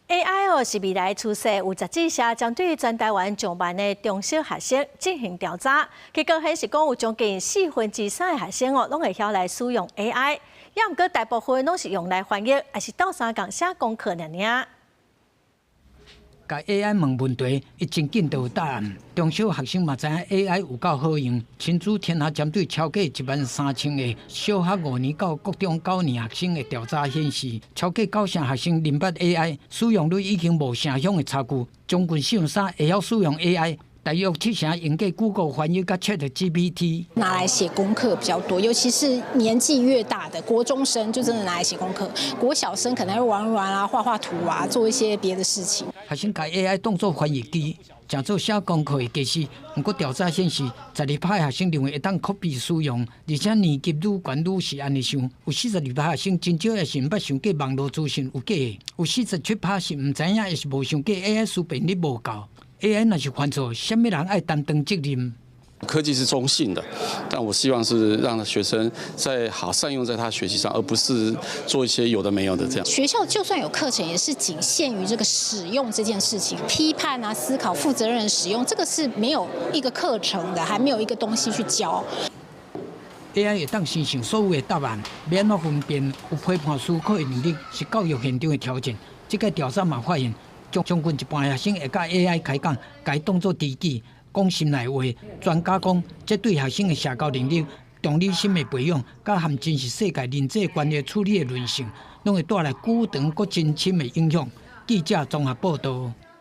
AI 哦是未來趨勢，有雜誌社針對全台灣上萬个中小學生進行調查，結果顯示講有將近四分之三的學生哦，攏會曉來使用 AI，也毋過大部分攏是用來翻譯，抑是鬥相共寫功課爾爾。共 AI 問問題，伊真緊就有答案。中小學生嘛知影 AI 有夠好用。親子天下針對超過1萬3千個小學五年到國中九年學生的調查顯示，超過九成學生認捌 AI 使用率已經無城鄉的差距，將近四分三會曉使用 AI。大約七成用過 Google 翻譯佮 ChatGPT。拿來寫功課比較多，尤其是年紀越大的國中生，就真的拿來寫功課。國小生可能會玩玩啊、畫畫圖啊，做一些別的事情。學生共 AI 當做翻譯機，誠做寫功課的技師。毋過調查顯示，12%學生認為會當擴比使用，而且年級愈懸愈是按呢想。有42%學生真少抑是毋捌想過網路資訊有假的，有47%是毋知影抑是無想過 AI 思辨力無夠。AI 若是犯錯，啥物人愛擔當責任？科技是中性的，但我希望是讓學生在好善用在他學習上，而不是做一些有的沒有的這樣。學校就算有課程，也是僅限於這個使用這件事情，批判啊、思考、負責任使用，這個是沒有一個課程的，還沒有一個東西去教。 AI 會當生成所有的答案，欲按怎分辨有批判思考的能力，是教育現場的挑戰。這個調查嘛發現，將近一半學生會佮 AI 開講，共伊當做知己，講心內話。專家講，這對學生的社交能力、同理心的培養，佮和真實世界人際關係處理的韌性，攏會帶來久長閣真深的影響。記者綜合報道。